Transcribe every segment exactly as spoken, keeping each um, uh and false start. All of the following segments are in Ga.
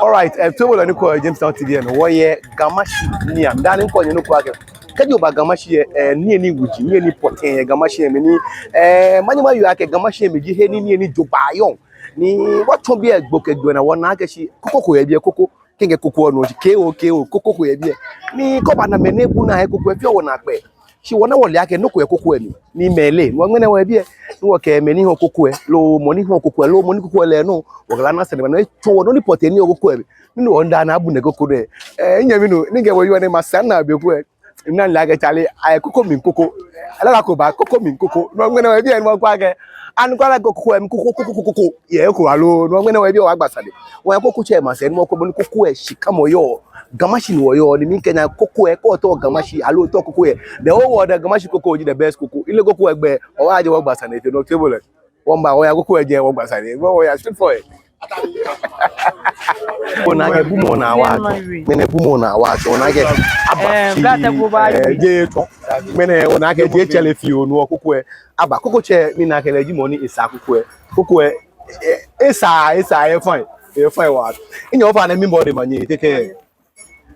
All right, eh, toibolɔi ni kwɛɔ Jamestown T V lɛ nɔ, wɔyɛ Ga Mashie niiamli. Daa nɛɛ mikɛɔ nyɛ nɔ ko akɛ, kɛji oba Ga Mashie lɛ, eh, niyenii wuji, niyenii pɔtɛɛ yɛ Ga Mashie lɛ mli ni, eh, manyɛ mawie akɛ Ga Mashie lɛ mli ji he ni niyenii jogbaŋŋ yɔɔ. Ni wɔtsɔ biɛ gbo kɛ gbo naa, wɔna akɛ shi koko ko yɛ biɛ, koko. Kɛ mikɛɛ koko lɛ, no ji K O K O, koko ko yɛ biɛ. Ni kɛ oba ona mɛi ni ebu naa he koko lɛ, fɛɛ wɔnaa kpɛ. Shi wɔna wɔle akɛ nɔ ko yɛ koko lɛ mli, ni mɛi leee. No hewɔ ŋmɛnɛ wɔyɛ biɛ, ni wɔkɛ mɛi ni hɔɔ koko lɛ, loo mɔ ni hɔɔ koko lɛ, loo mɔ ni koko lɛ lɛ nɔ, wɔkɛ lɛ ana sane ni etsɔɔ wɔ nɔ ni pɔtɛɛ ni yɔɔ koko lɛ mli. Ni no hewɔ daa nɛɛ abu nɛɛ koko nɛɛ. Eh, minyɛmi nuu, ni mikɛ bo wieɔ nɛɛ, masa nɔ be ko lɛ, mina mile akɛ chale, ayɛ koko mli koko. Alala ko ba koko mli koko. No hewɔ ŋmɛnɛ wɔyɛ biɛ ni wɔkwɛ akɛ, ani kwraa lɛ koko lɛ mli koko, koko, koko, koko yɛ he ko aloo. No hewɔ ŋmɛnɛ wɔyɛ biɛ wɔyagba sane. Wɔyɛ koko tsɛ masɛi ni wɔkwɛ bɔ ni koko lɛ shikamɔ yɔɔ. Ga Mashie ni wɔyɔɔ, ni mikɛɛ nyɛ koko lɛ, kɛ otao Ga Mashie aloo otao koko lɛ, the whole world, Ga Mashie koko ji the best koko. Ile koko lɛ gbɛ, obaajɛ wɔgba sane, if you know table lɛ. Wɔmiiba, wɔya koko lɛ jɛi wɔgba sane. Wɔ, wɔya straight forward. Ona akɛ bumɔ naa wa. Ŋmɛnɛ bumɔ naa wa. Ona akɛ aba. Eh, shi, eh, je to. Ŋmɛnɛ ona akɛ je tsɛre fioo ni koko lɛ aba. Koko tsɛ ni mina akɛ lɛ ji mɔ ni esa koko lɛ. Koko lɛ, eh, esa, esa, e fine. E fine waa. Minyɛ ofainɛ mibɔ de manye, tete.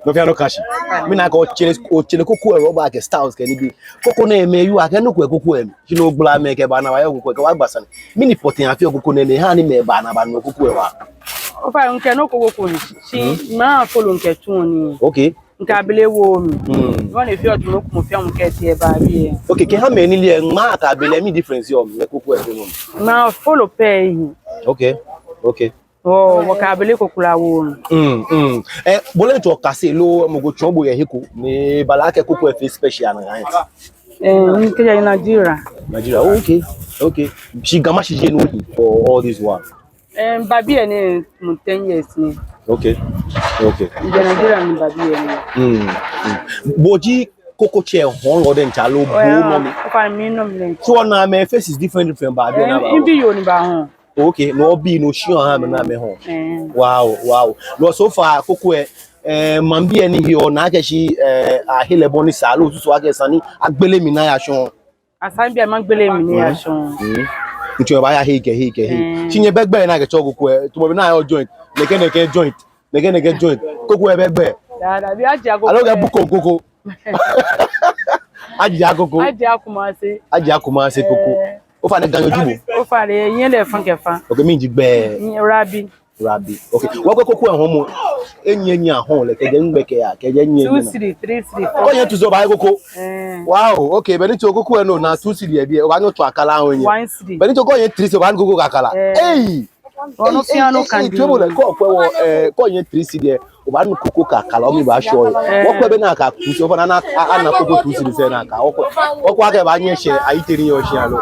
No fɛɛ no ka shi. Mina akɛ otsɛre, otsɛre koko lɛ, oba kɛ styles kɛ nibii. Koko nɛɛ mɛi wieɔ akɛ nɔ ko yɛ koko lɛ mli. Shi no ogbala mɛi kɛba ni abayɔɔ koko lɛ kɛbagba sane. Mɛni pɔtɛɛ afeɔ koko nɛɛ ni ehaa ni mɛi baa ni abanɔ koko lɛ waa? Ofainɛ, mikɛ nɔ ko koko ni. Shi ŋmaa follow mikɛ tsuɔ nii. Okay. Mikɛ abele woɔ mli. Mm. Nɔ ni efeɔ tumɔ kumɔ fɛɛ mɔ kɛ tee ba biɛ. Okay, kɛha mɛi ni leee, ŋmaa kɛ abele mli difference yɔɔ mli, koko lɛ fɛɛ nɔ. Ŋmaa follow pɛ ehi. Okay. Okay. Oh, wɔkɛ abele koko lɛ woɔ mli. Mm, mm. Eh, bo lɛ ŋtsɔ kase loo mɔ ko tsɔɔ bo yɛ he ko ni bala akɛ koko lɛ fee special nakai? Eh, mikɛjɛ Nigeria. Nigeria. Oh, okay. Okay. Shi Ga Mashie ji he ni ohi for all this while? Eh, miba biɛ nɛɛ mɔ ten years nɛ. Okay. Okay. Mijɛ Nigeria ni miba biɛ nɛɛ. Mm, mm. Bo ji koko tsɛ hɔɔlɔ diɛŋtsɛ aloo bo nɔŋŋ? Ofainɛ, mi nɔŋŋ nɛ. So ona mɛi faces different different ba biɛ nɛɛ ba? Eh, mibi yoo ni ba hɔɔ. Okay, no obi no shi oha mɛi ni amɛhɔɔ. Eh. Wow, wow. No so far koko lɛ, eh, maŋbii ni hiɔ naa akɛ shi, eh, ahe lɛ bɔ ni sa aloo osusu akɛ esa ni agbele mli ni aya shɔŋŋ? Esa ni biɛ magbele mli ni aya shɔŋŋ. Mm. Ŋtsɔ baaya hei kɛ hei kɛ hei. Mm. Shi nyɛbɛ gbɛ ni akɛtsɔɔ koko lɛ, tumɔ be ni ayɔɔ joint. Nɛkɛ nɛkɛ joint. Nɛkɛ nɛkɛ joint. Koko lɛ bɛ gbɛ. Daa, daa, bi Ajia koko. Aloo kɛ Bukom koko. Ajia koko. Ajia Kumasi. Ajia Kumasi koko. Eh. Ofainɛ Ganyo ji bo? Ofainɛ, nyɛ lɛ fã kɛ fã. Okay, mɛni ji gbɛ? Nyɛ Rabi. Rabi. Okay. Wɔkwɛ koko lɛ hɔɔmɔ. Enyiɛ enyiɛ ahɔɔ lɛ, kɛjɛ nɛgbɛ kɛya, kɛjɛ enyiɛ enyiɛ. Two, three, three, three, four. Kɛ oyɛ two cedis obahe koko. Eh. Wow, okay. Be ni otsɔ koko lɛ nɔ ni two cedis yɛ biɛ, obaanyɛ otsɔ akala ahɔɔ enyiɛ. One cedi. Be ni otsɔ kɛ oyɛ three cedis, obaanu koko kɛ akala. Eh. Ei! Ɔnɔ fɛɛ nɔ kan di. Toibolɔi, kɛ okwɛ wɔ, eh, kɛ oyɛ three cedis lɛ, obaanu koko kɛ akala, omli baashɛ. Eh. Wɔkwɛ be ni akɛ two cedis, ofainɛ ana, ana koko two cedis sɛɛ ni akɛ. Wɔkwɛ, wɔkwɛ akɛ ebaanyɛ eshɛ ayitee ni yɔɔ shia lo.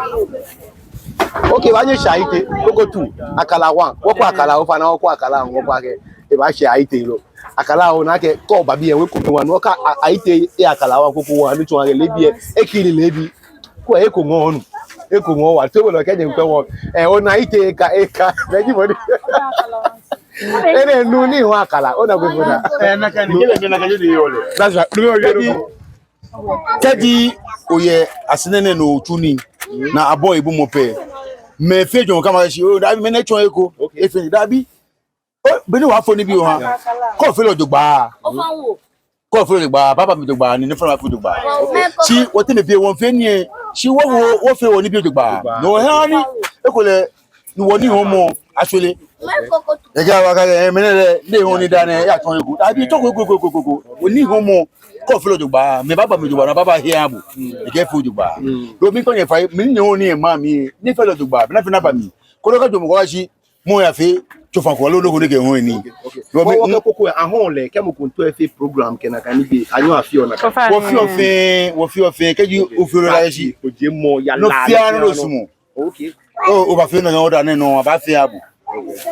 Okay, ebaanyɛ eshɛ ayitee, koko two, akala one. Wɔkwɛ akala, ofainɛ wɔkwɛ akala, wɔkwɛ akɛ ebaashɛ ayitee lo. Akala, ona akɛ kɛ oba biɛ, wɔkwɛ koko one, wɔkwɛ a-, ayitee, e akala one, koko one, ni tsɔɔ akɛ leebi lɛ, ekiri leebi. Kɛ eko ŋɔɔ nu, eko ŋɔɔ waa, toibolɔi, kɛ nyɛkwɛ wɔ. Eh, ona ayitee eka, eka, be ji mɔ ni. Enɛ nu ni hɔɔ akala, ona gbɛ ko na. Eh, nakai ni, kɛ lɛ, nakai ni yɔɔ lɛ. That's right. Kɛji, kɛji oyɛ Asɛrɛ nɛɛ ni otsu nii, ni abɔ ebumɔ pɛ, mɛi fɛɛ jɔɔmɔ kɛma shi, oh, dabi, mɛni etsɔɔ eko, efee nii, dabi. Oh, be ni wɔfeɔ nibii oha. Kɛ ofee lɛ jogbaŋŋ. Kɛ ofee lɛ jogbaŋŋ, baaba mi jogbaŋŋ, ni nifeemɔ afee jogbaŋŋ. Shi wɔteŋ mɛi pii wɔmiifee nii lɛ. Shi wɔ, wɔ, wɔfeɔ wɔnibii jogbaŋŋ. No hewɔ ni, ekolɛ, ni wɔnihɔɔmɔ ashwere. Ekɛɛ wɔkɛɛ, eh, mɛni lɛ, ni hɔɔ ni daa nɛɛ, eyatsɔɔ eko. Dabi, tsɔɔko eko, eko, eko, eko. Wɔnihɔɔmɔ, kɛ ofee lɛ jogbaŋŋ, mɛi baaba mi jogbaŋŋ, ni baaba he aha bo. Ekɛɛ efee jogbaŋŋ. Domin kɛ nyɛfa, mi ni nyɛhɔɔ nii yɛ maŋ mli, ni efee lɛ jogbaŋŋ, bɛ ni afee ni aba mli. Kɔlɔ ka jɔɔmɔ kɔ shi, mɔ yafee tsofa ko aloo nɔ ko ni ekɛhɔɔ nii. Okay, okay. Wɔ, wɔkɛ koko lɛ, ahɔɔ lɛ, kɛ mɔ ko miitao efee program kɛ nakai nibii, anyɛɔ afeɔ nakai? Wɔfeɔ fɛɛ, wɔfeɔ fɛɛ, kɛji ofee lɛ lɛ shi. Kojomɔ, yara, nɔ fɛɛ nɔ ni osumɔɔ. Okay. Oh, obaafee nakai, oda nɛɛ nɔ, abaafee aha bo.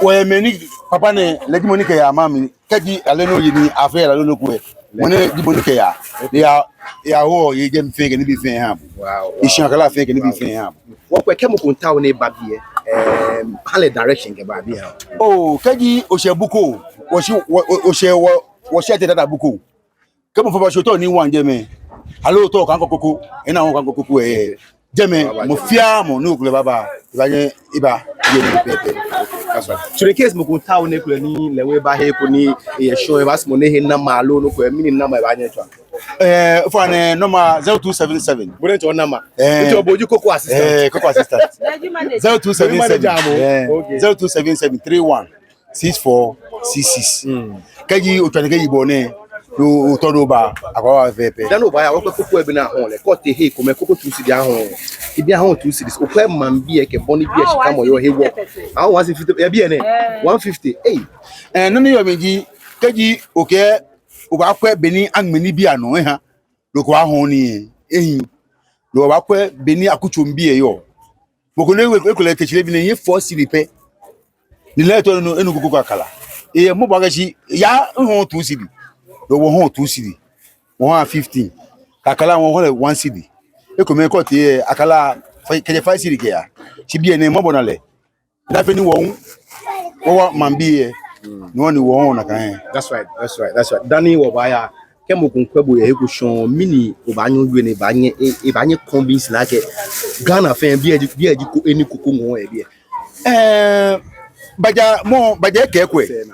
Wɔyɛ mɛi ni, papa nɛɛ, lɛ ji mɔ ni kɛyaa maŋ mli. Kɛji ale nɔ oye ni afee lɛ aloo nɔ ko lɛ, mɔ nɛɛ ji mɔ ni kɛyaa. Eya, eyawo yɛ jɛmɛ fɛɛ kɛ nibii fɛɛ eha bo. Wow, wow. Eshi akala fɛɛ kɛ nibii fɛɛ eha bo. Wɔkwɛ kɛ mɔ ko miitao ni eba biɛ, eh, ha lɛ direction kɛba biɛ. Oh, kɛji oshɛ Bukom, wɔshi, wɔ, wɔ, oshɛ, wɔ, wɔshɛ Tɛtɛ Dada Bukom. Kɛ mɔ fɛɛ ba shi otao ni owa jɛmɛ, aloo otao okɛ ŋkɔ koko, ena ŋkɔ koko lɛ. Jɛmɛ, mɔ fɛɛ mɔ ni okulɛ baaba, ebaanyɛ eba, eye nii pɛpɛɛpɛ. That's right. So in case mɔ ko taoɔ ni ekolɛ ni lɛ hu eba he ko ni eyɛ shɔŋŋ, ebaasumɔ ni ehe nama aloo nɔ ko, mɛni nama ebaanyɛ etswa? Eh, ofainɛ, nama zero two seven seven. Bo diɛŋtsɛ onama. Eh. Etsɔ bo ji koko assistant. Eh, koko assistant. Zero two seven seven. Manager mo. Eh, okay. Zero two seven seven three one six four six six. Mm. Kɛji otswa ni kɛji bo nɛ, no otao ni oba, akɛbaawa fɛɛ pɛ. Dani obaaya, okwɛ koko lɛ bɔ ni ahɔɔ lɛ. Kɛ otee he ko mɛ, koko two cedi ahɔɔ. Ebi ahɔɔ two cedis. Okwɛ maŋbii lɛ kɛ bɔ ni biɛ shikamɔ yɔɔ hewɔ. Ahɔɔ one fifty, yɛ biɛ nɛɛ. Eh. One fifty. Ei. Eh, nɔ ni yɔɔ mli ji, kɛji okɛɛ obaakwɛ bɔ ni aŋmɛ nibii anɔ, eha. Loko ahɔɔ ni, ehi. Loko obaakwɛ bɔ ni akutso bii lɛ yɔɔ. Mɔ ko ni ekolɛ tee shi lɛ bi nɛɛ, eyɛ four cedi pɛ. Ni lɛ etao ni enu koko kɛ akala. Eyɛ mɔ ko baakɛɛ shi, ya, mihɔɔ two cedi. Loko wɔhɔɔ two cedi. Wɔhɔɔ fifteen. Kɛ akala wɔhɔɔ lɛ one cedi. Ekomɛi kɛ otee akala, kɛjɛ five cedi kɛya. Shi biɛ nɛɛ mɔbɔnalɛ. Dani afee ni wɔ hu wɔwa maŋbii lɛ. Mm. Ni wɔ ni wɔhɔɔ nakai. That's right, that's right, that's right. Dani wɔbaaya, kɛ mɔ ko kwɛ bo yɛ he ko shɔŋŋ, mɛni obaanyɛ owie ni ebaanyɛ, e, ebaanyɛ convince lɛ akɛ Ghana fɛɛ, biɛ ji, biɛ ji ko, eni koko ŋɔɔ yɛ biɛ. Eh, baja mɔ, baja kɛ kwɛ.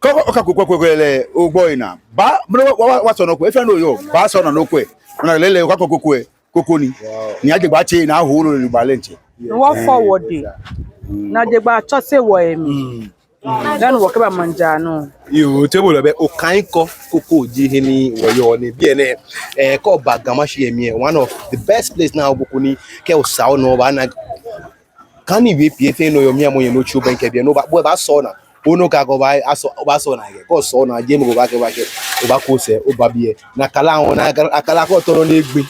Kɔkɔ, okako koko lɛ, ogbɔ ena. Ba, mɔ, wa, wa, wa sɔ nɔ ko, efee nɔ yɔɔ, ba sɔ nɔ ko. Ona lɛɛlɛŋ, okako koko lɛ, koko ni. Wow. Ni ajɛ gbaa tsɛ, ni aholo ni ba lɛ ntsɛ. Ni wɔ forward. Mm. Ni ajɛ gbaa tsɔ sɛɛ wɔ emi. Mm. Then wɔkɛba maŋ jaa nɔ. Yoo, table lɛ bɛ, okaiŋ kɔ, koko ji he ni wɔyɔɔ nɛɛ, biɛ nɛɛ, eh, kɛ oba Ga Mashie mli lɛ, one of the best place ni obaako ni, kɛ osa onɔ obaana. Kɛ ni wie pii fɛɛ nɔ yɔɔ mli, amɔ yɛ nɔ tso bɛŋkɛ biɛ, ni oba, bo obaasɔ naa. Onɔ ka ko obaasɔ, obaasɔ naa kɛ. Kɛ osɔ naa, jɛmɛ ko obaakɛɛ, obaakɛɛ, obaako sɛɛ, oba biɛ. Ni akala hu, ni akala, akala kɛ otao nɔ ni egbi.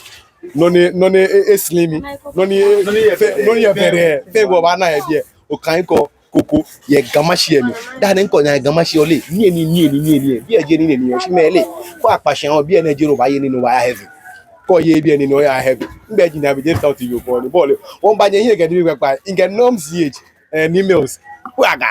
Nɔ ni, nɔ ni e, e slim. Nɔ ni e, nɔ ni yɛ fɛɛ, nɔ ni yɛ fɛɛ, fɛɛ ko obaana yɛ biɛ. Okaiŋ kɔ, koko, yɛ Ga Mashie mli. Dani ŋkɔ nyɛ Ga Mashie ole. Niyenii, niyenii, niyenii. Biɛ ji niyenii, oshi mɛɛ lɛ. Kɛ akpa shi hu, biɛ nɛɛ ji nɔ obaaye nii ni obaaya heaven. Kɛ oye biɛ nii ni oyaaa heaven. Ŋmɛnɛ ji ni abi je South Igbo bɔ ni, bɔ lɛ. Wɔbaanyɛ hiɛ kɛ nibii kpakpai. Ŋkɛ norms yɛ, eh, ni mails. Kpakpa.